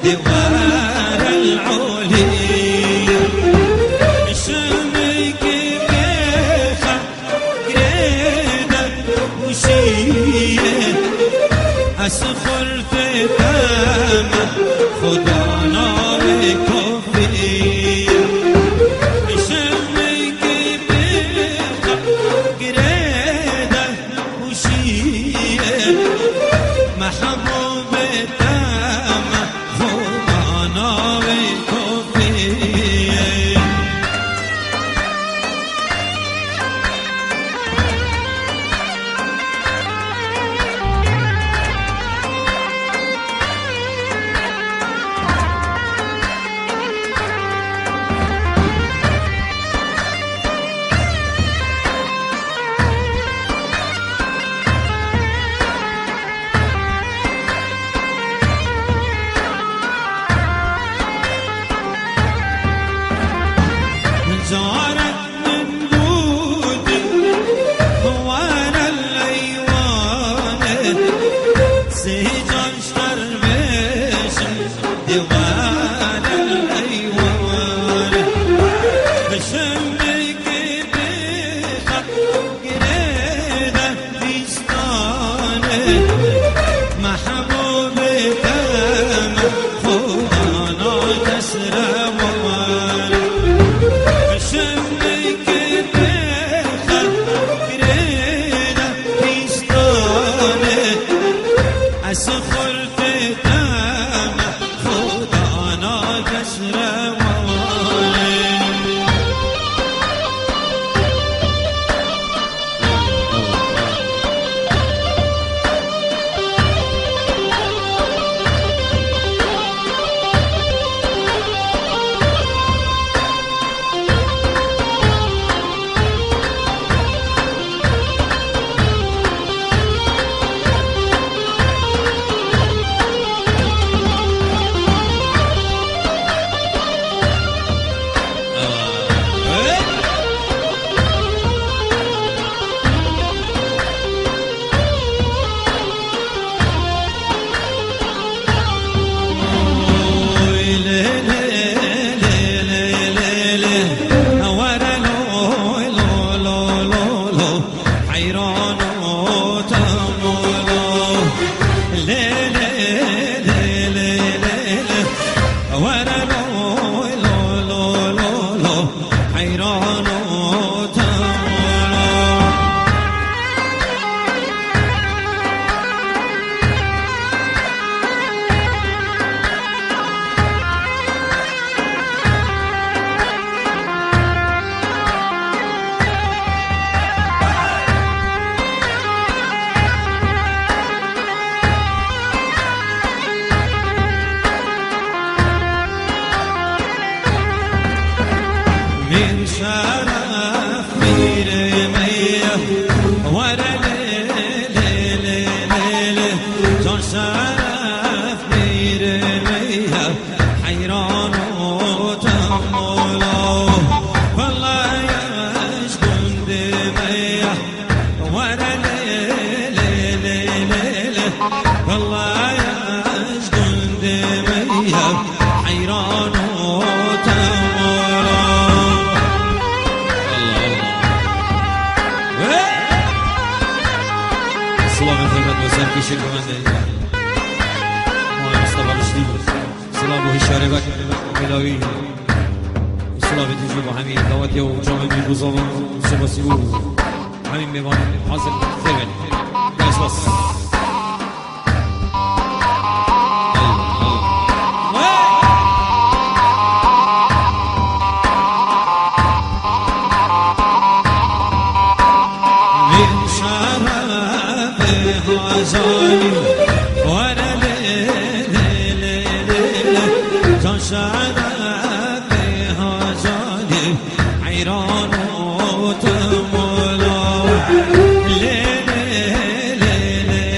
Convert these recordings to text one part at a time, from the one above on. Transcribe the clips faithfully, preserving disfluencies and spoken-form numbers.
Dewar el Ulî. Şimik bêxa girêde û şîye. Ez xurtê te me, Xuda navê kofî. Şimik bêxa girêde û şîye. Mehbûbê te me, Xuda navê kofî. Carek min gotî, were leywane, sê car ji te re bêjim, dê were leywane. Şimikê bêxa girêde dîstane, Mehbûbê te me, Xuda na kes re were. Şimikê bêxa girêde dîstane, ez xurtê te me, Xuda na kes re were. Min şeref mîrê me ye, were lê, lê, lê, lê, lê. Can şeref mîrê me ye, heyran û temala. Wele ye ji gundê me ye, were lê, lê, lê, lê, lê. Wele ye ji gundê me ye, heyran û temala. Silavê xeybet bo ser kêşek bimende. Muhammed Mustafa Riştî. Silav bo hişyarê bek. Aîla wî. Silavê dijî bo hemî dawetiya û camê mîrgozava. Sibasî bo hemî mêvan hazir xêr ben. Dest bas. Min şerefê Hazanî were lê, lê, lê, lê, lê. Can şerefê Hazanî heyran û temala. Lê, lê, lê, lê,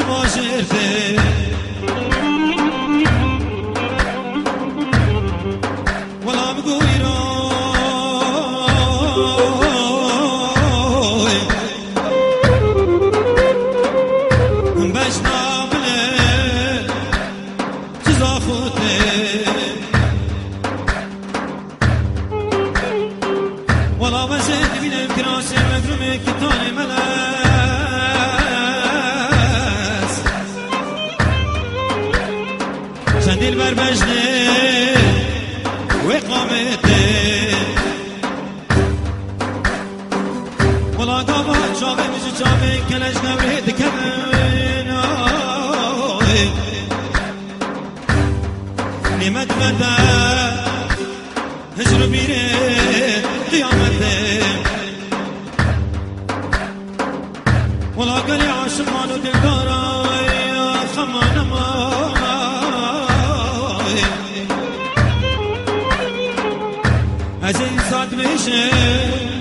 Bajêr tê. Wela bigûyro. Bejna bile. Çi zaxo tê. Wela wezê dibîne kirasê megrûmê kitanê meles. Çendî li ber bejnê wê qamê tê. Wela gava çavê min ji çavê keleş gewrê dikevin. Nêmet berde hicr û bîrê qiyametê. Wela gelê aşiqan û dildaran xema nema. Ez ê îsa dibêjim,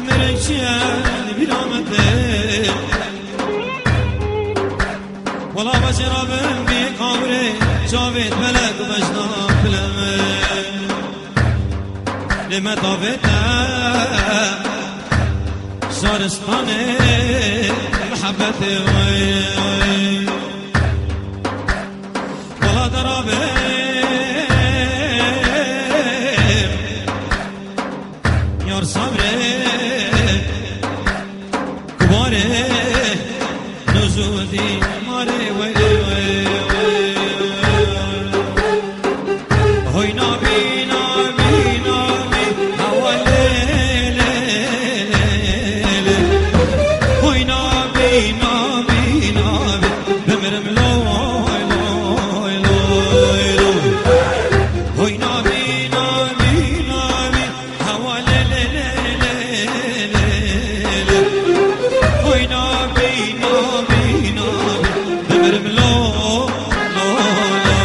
merek çi ye li bîra me tê. Wela vecê rabim bî qawirê çavê melek û bejna bileme. Lê me davête şaristanê mihebbetê wê. Wela derabê yar sabrê kubarê nuzûdî marê wê wê wê. Hoy nabî, nabî, nabî, hawa lê, lê, lê, lê. Hoy nabî, nabî, nabî, bimirim loy, loy, loy, loy. Hoy nabî, nabî, nabî, hawa lê, lê, lê, lê, lê, lê. Hoy nabî, nabî, nabî, bimirim lo, lo, lo, lo.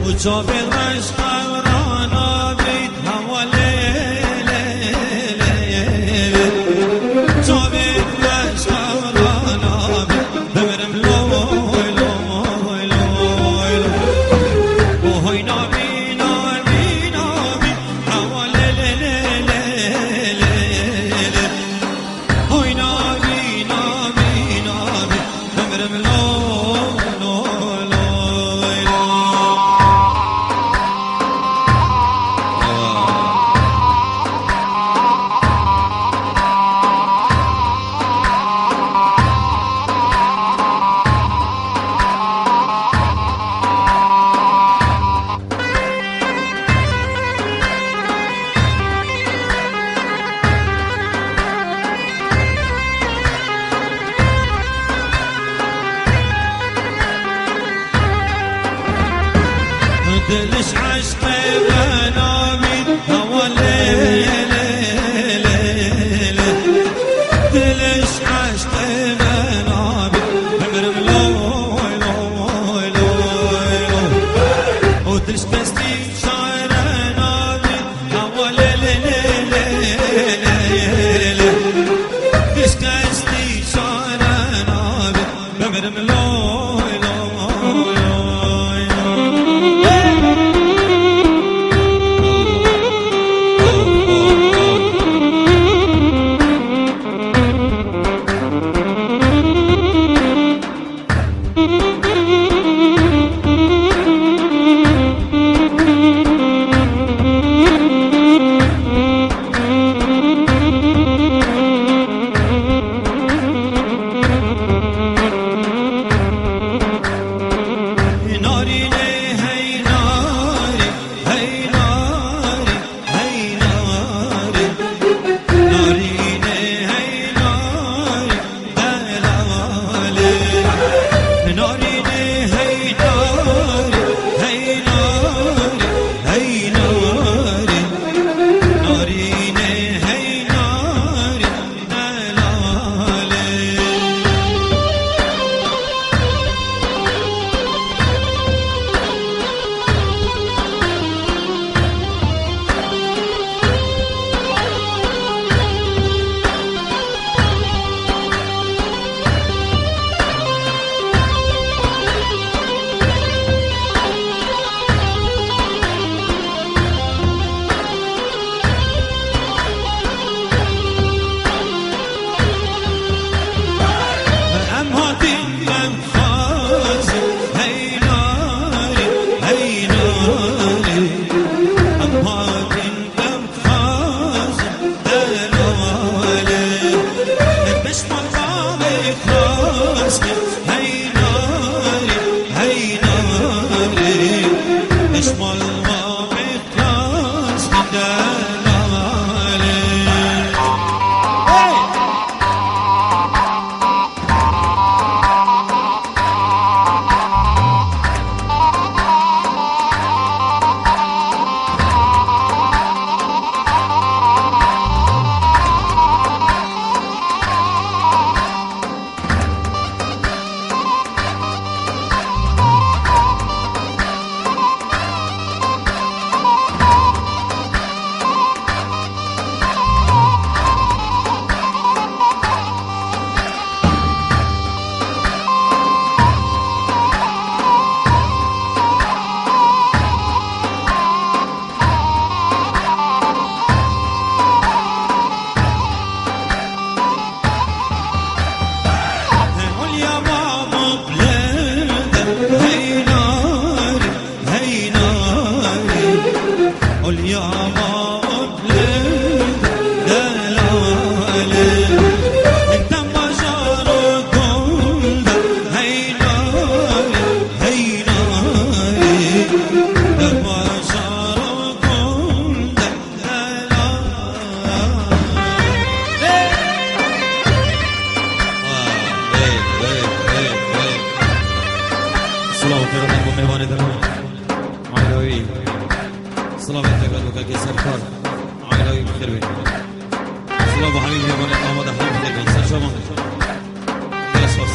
Û çavên reş qewrana bît hewa lê, lê, lê, lê. Çavên reş qewrana bît. Bimirim loy, loy, loy, loy. O hoy nabî, nabî, nabî. Hawa lê, lê, lê, lê, lê, lê. Hoy nabî, nabî, nabî. Bimirim loy, loy, loy, loy. Diliş eşqê me nabî, hewa lê, lê, lê, lê. Diliş eşqê me nabî, bimirim loy, loy, loy, loy. O diliş destî çare nabî, hewa lê, lê, lê, lê, lê, lê. Diliş destî çare nabî. Bimirim loy, loy, loy, loy. Hey narî, hey narî, eşmal ma bexlas delalê. Hey! Silav û xêr bo mêvanê dervan. Aîla wî. Silavê te gel û kekê Serkar. Aîla wî bi xêr bê. Silav bo hemî mêvanê amade, her bi xêr bê. Ser çavan. Gelek spas.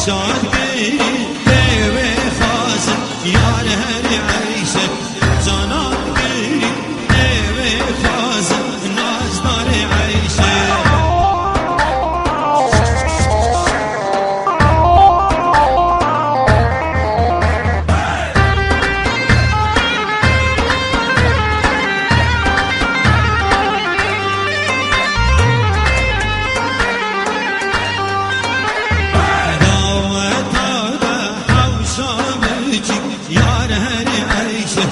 Can girî lê wê xwazin, yar herî eyşe. Canan girî lê wê xwazin, nazdarê eyşe. Daweta de hewşa biçî, yar herî eyşe.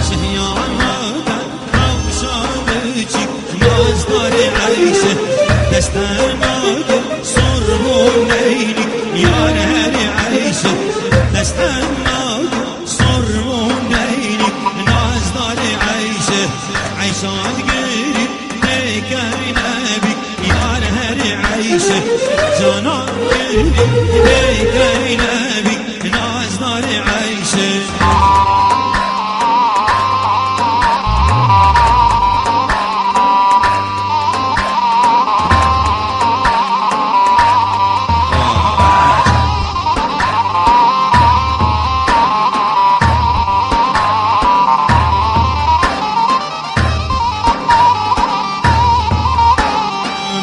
Şihyana de hewşa biçî, nazdarê eyşe. Destena gil sorbûn neynî, yar herî eyşe. Destena gil sorbûn neynî, nazdarê eyşe. Eyşan girî lê kerî nebî, yar herî eyşe. Canan girî lê kerî nebî, nazdarê eyşe.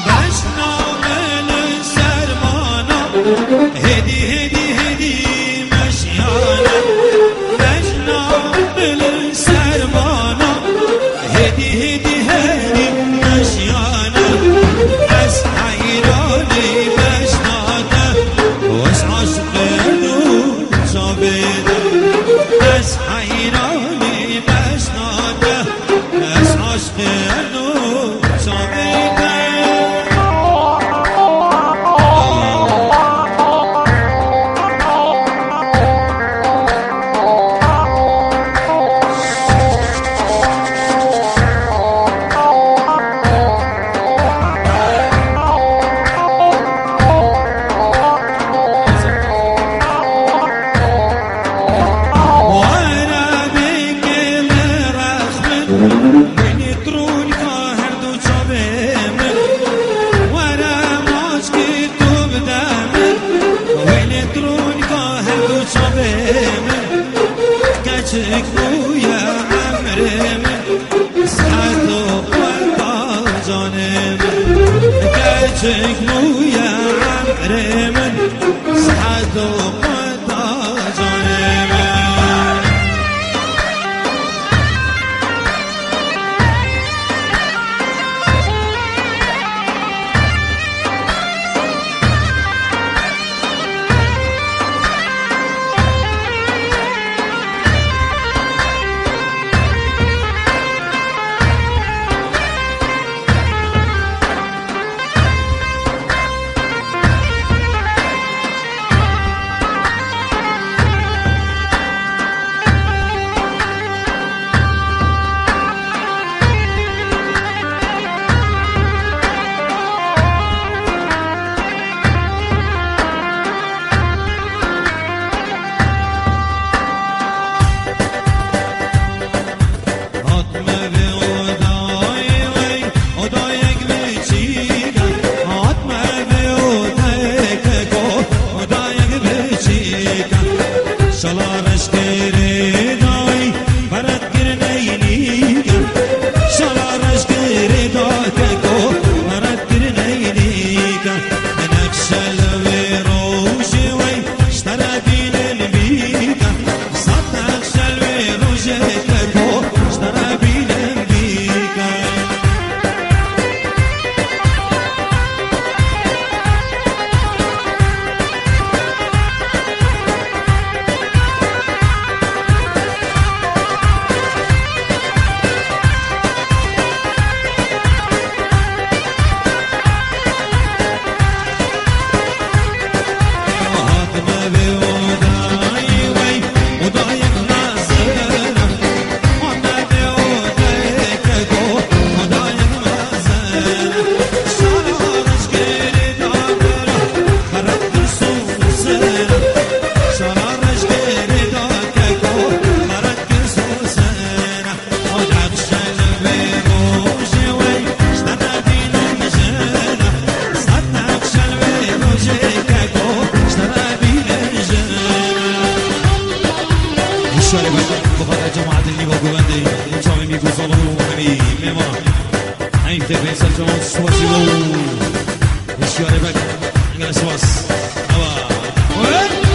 Beşna min sermana, hêdî, hêdî, hêdî meşiyana. Beşna min sermana, hêdî, hêdî, hêdî meşiyana. Ez heyranî beşna te, wes aşiqê nû çavê te. Ez heyranî beşna te, ez aşiqê nû çavê te. Were bêke li rexmin, wînî trûlka her du çavê min. Were maçkî tu bide min, wînî trûlka her du çavê min. Keçik bûye emrê min, sihet û quweta canê min. Keçik bûye emrê min, sihet û quweta canê min. Cemaetê Nîva Govendê, çavê Mîko Zalon û hemî mêvan. Heyf tê pênc ser çavan spas û hişyarê bek. Gelek spas. Ava. Hop.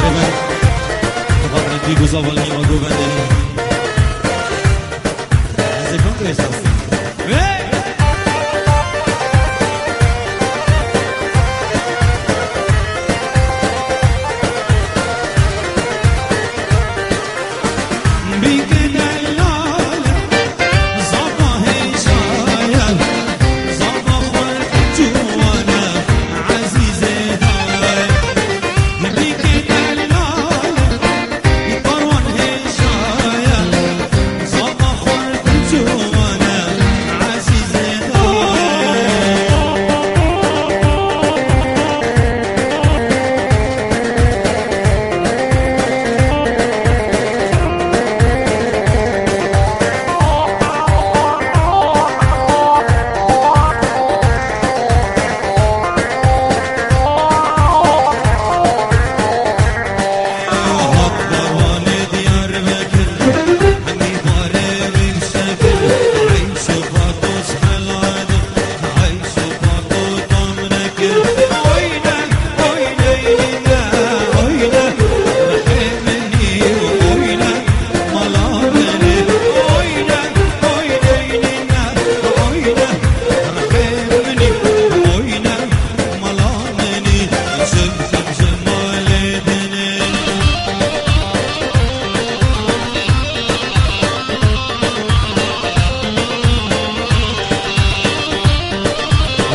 Rêber, xatirê dî guza valî ma govendê. Ez ê kan tu esas. Ve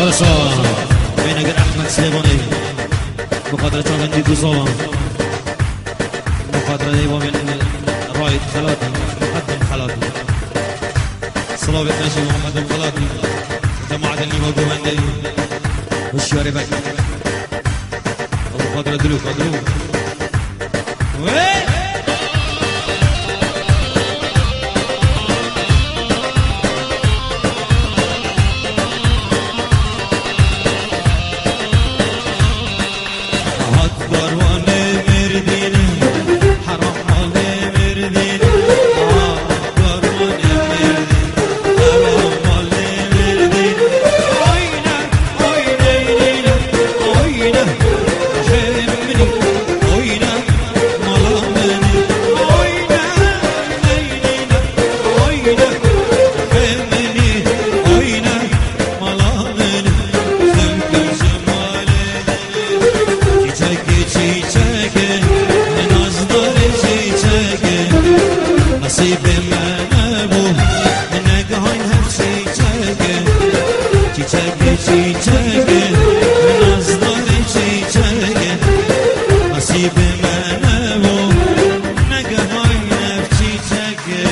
Arsa, Bêneger Ehmed Silêmanî, muqadre çavên dî guzalan, muqadre neyva bên Raîd Xelatî, Muqeddem Xelatî. Silavê te jî Muqeddem Xelatî, cemaetê nîva govendê, hişyarê veke. Ew qadra dilo, qadro. Wê! Hat karwanê Mêrdînê, heram malê Mêrdînê. Çîçekê, çîçekê, nazdarê çîçekê, nesîbê me nebû, negihayn hev çîçekê. Çîçekê, çîçekê, nazdarê çîçekê, nesîbê me nebû, negihayn hev çîçekê.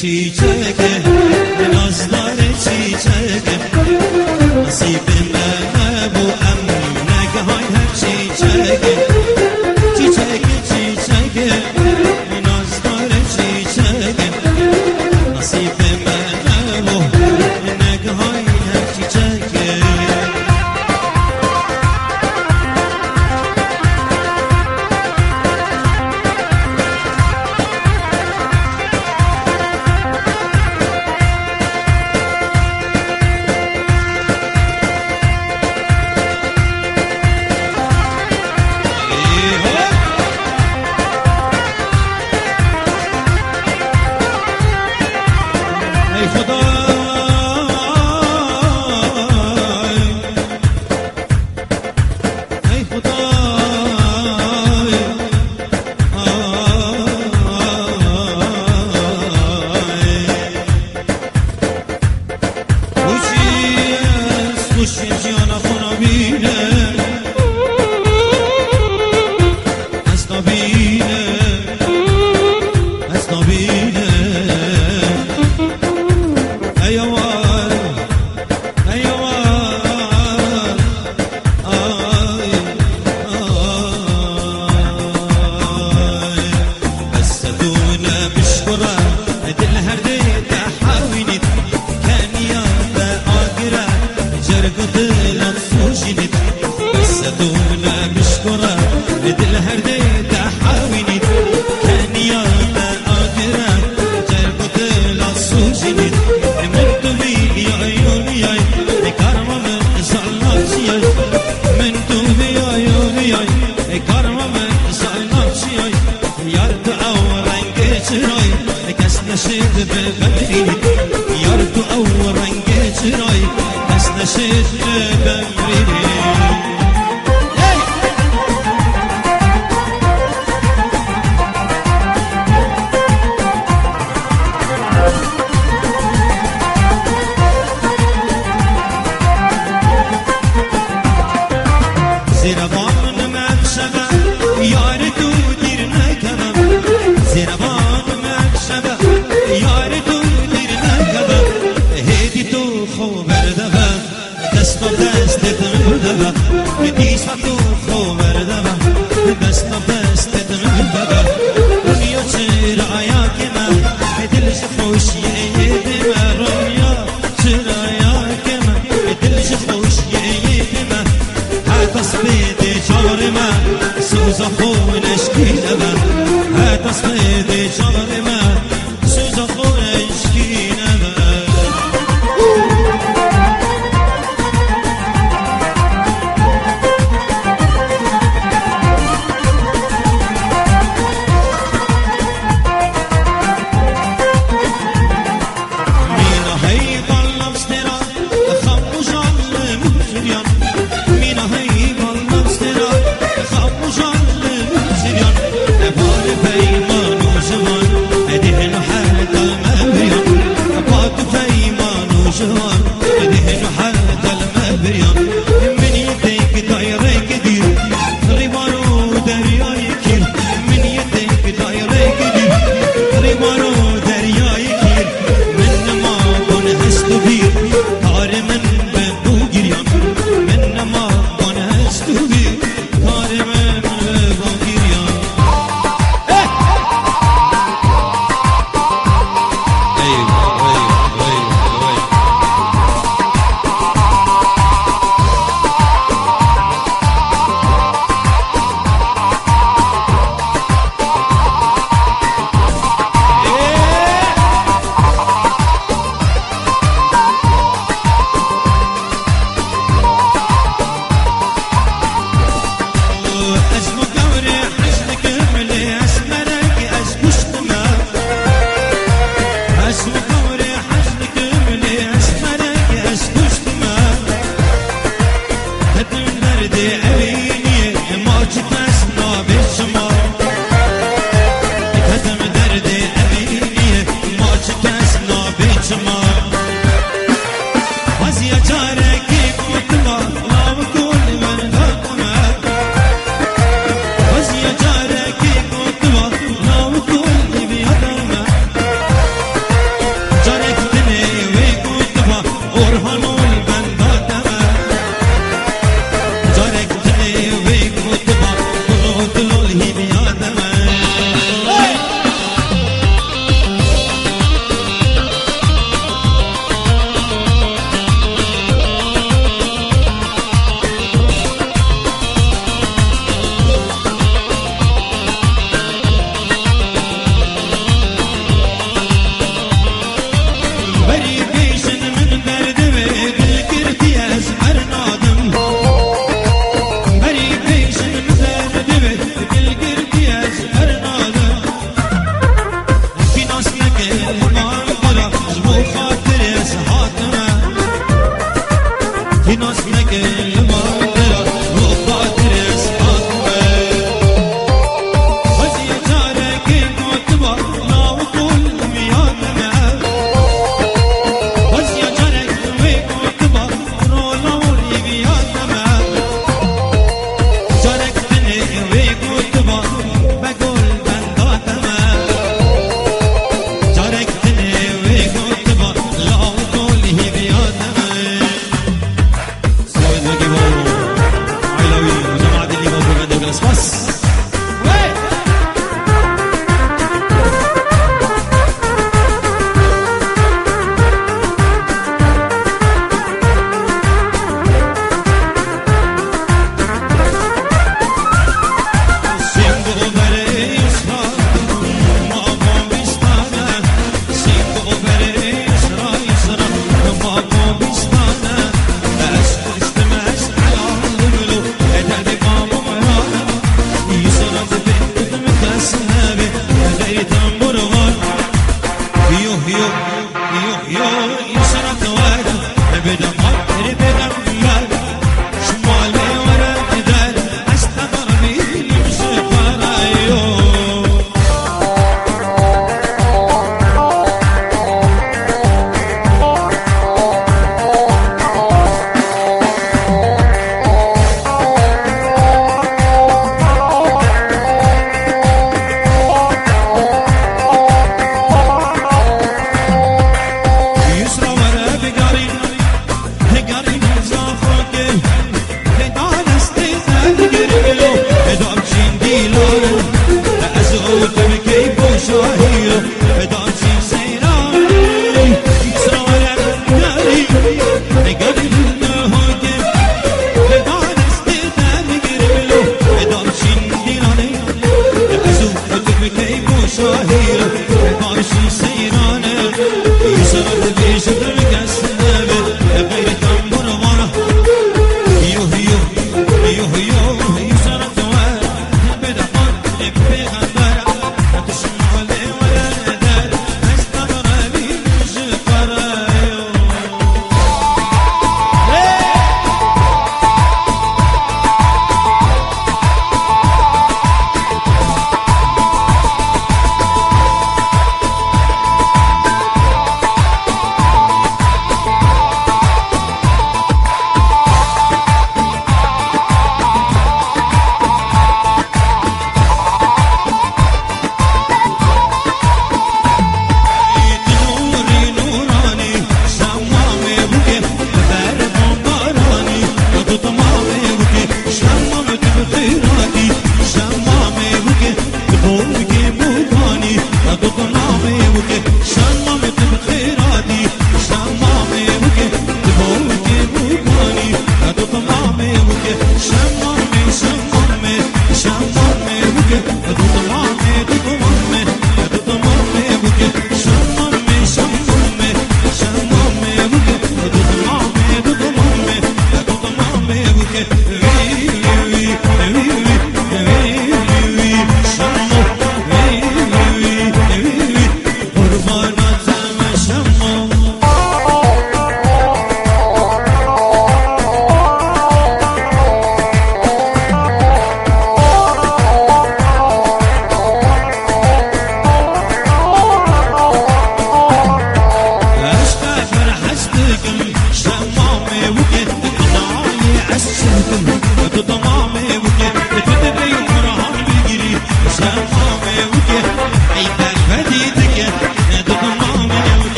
Çîçeke, nazdar çîçeke, nasîbê me nebû em negehayne çîçeke. Çîçeke, çîçeke, nazdar çîçeke, nasîbê me nebû negehayne çîçeke. Ey Xuda! Ey Xuda! Xweşî ez, xweşî jiyana xwe nabînim. Ez nabînim, ez nabînim. Ey awa, ey awa, ay, ay. Bes sedûne bişkure, dil her dê te hewînît. Keniya te agire, cerg û dilat sojînît. Bes sedûne bişkure, dil her dê te hewînît. Keniya te agire, cerg û dilat sojînît. Min tu vî yay û niyay, karma min zalak çiyay. Min tu vî yay û niyay, karma min zalak çiyay. Yar tu ew rengê çirayî, kes neşêt bi bemrînî. Yar tu ew rengê çirayî, kes neşêt bi bemrînî. Hey! Zêrevan min şeve, yarê tu dîr nekeve. Zêrevan min şeve, yarê tu dîr nekeve. Hêdî tu xwe berdeve, dest bi destê tu berdeve. Dîsa tu xwe berdeve, dest bi destê tu berdeve. Rûniya çirayakê me, dil ji xweşiyê dê me rûniya. Çirayakê me, dil ji xweşiyê dê me. Heta spêdê çawarê me, soza xwe neşkîne me. Heta spêdê çawarê me, soza xwe neşkîne me. Mîna hey bal nav stêra, xamojan li min jiriyan. Mîna hey bal nav stêra, xamojan li min jiriyan. Ev hale peyman û ciwan.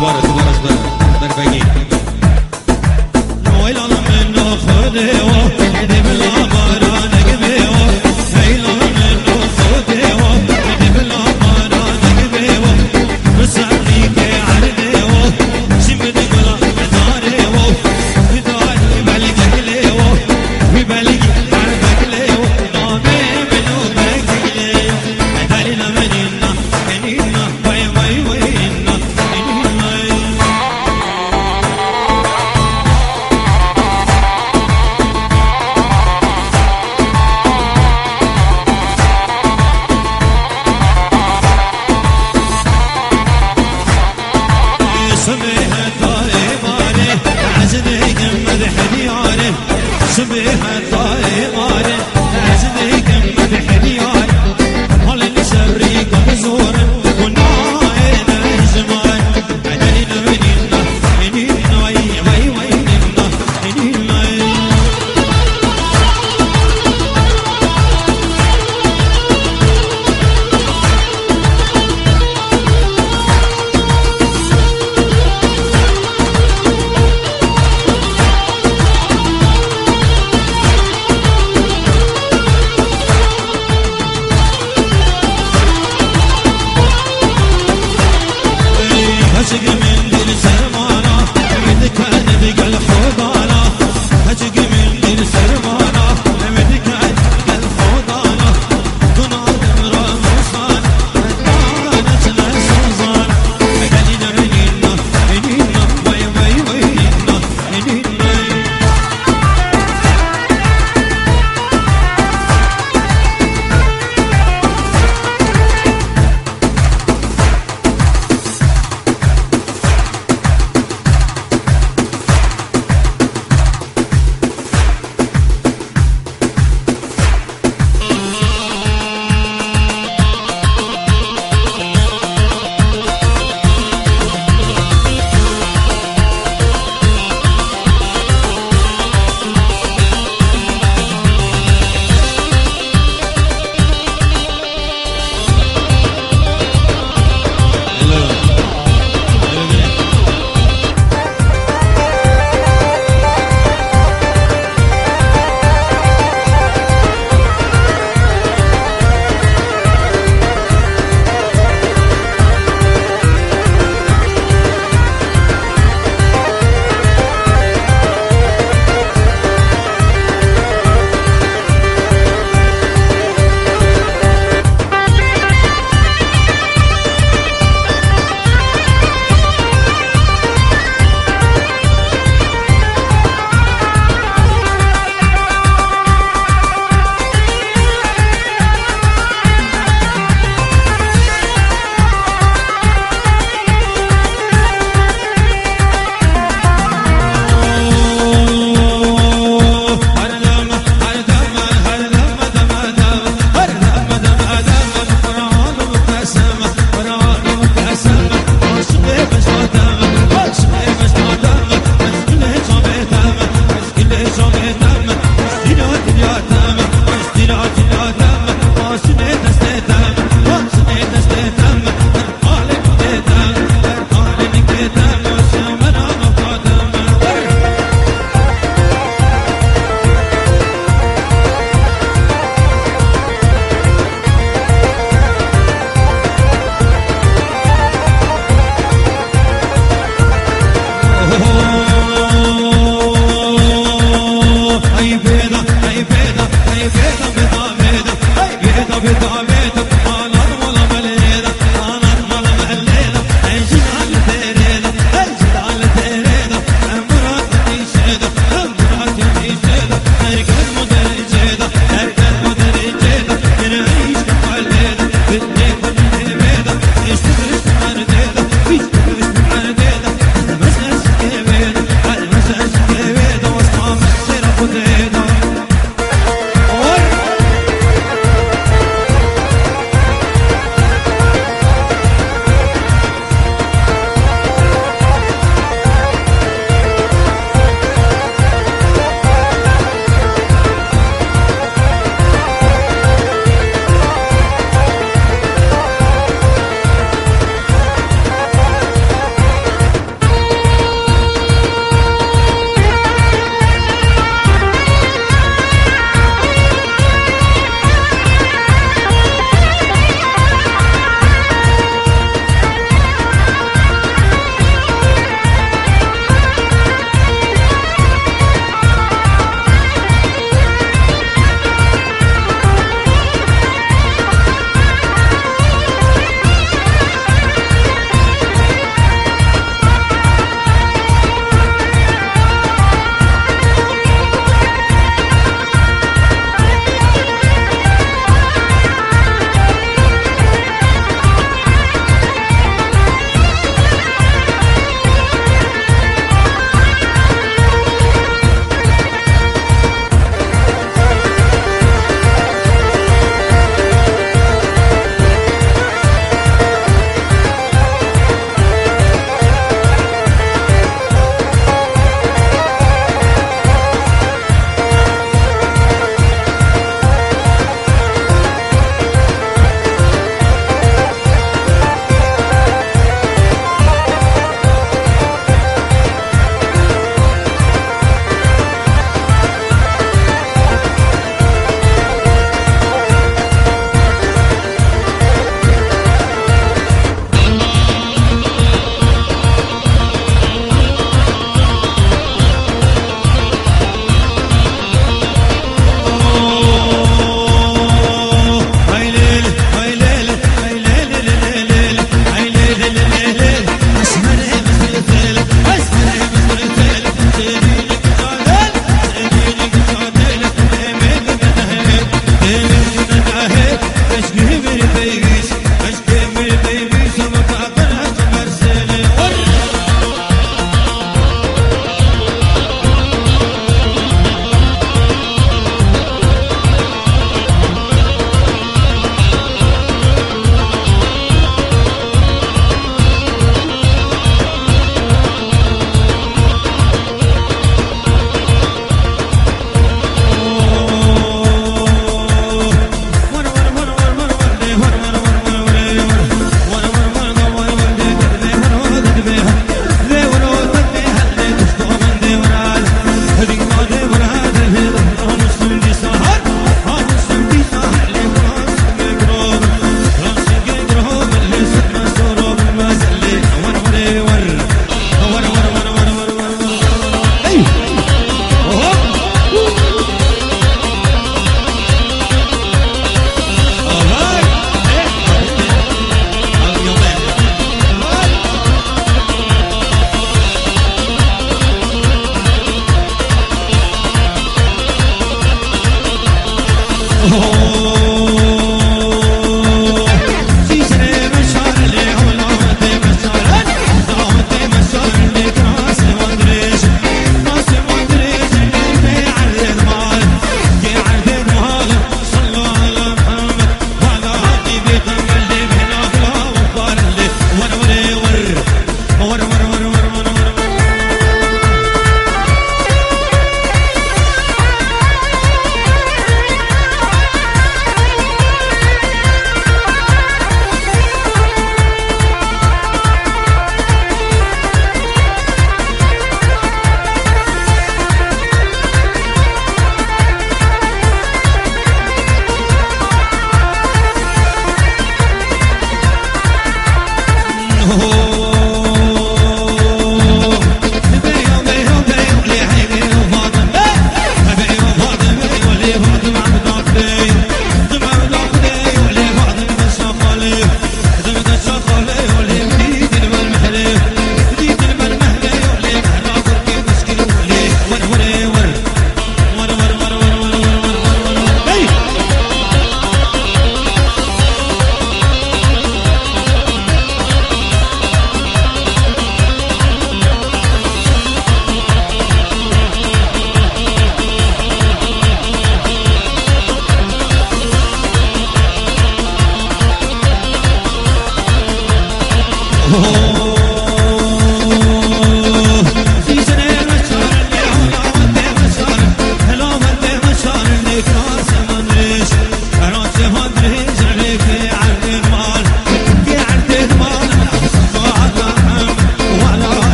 Dubare, dubare, dubare. Berbegî. Sibê heta êvarê, ez dêgim medh diyarê. Sibê heta êvarê,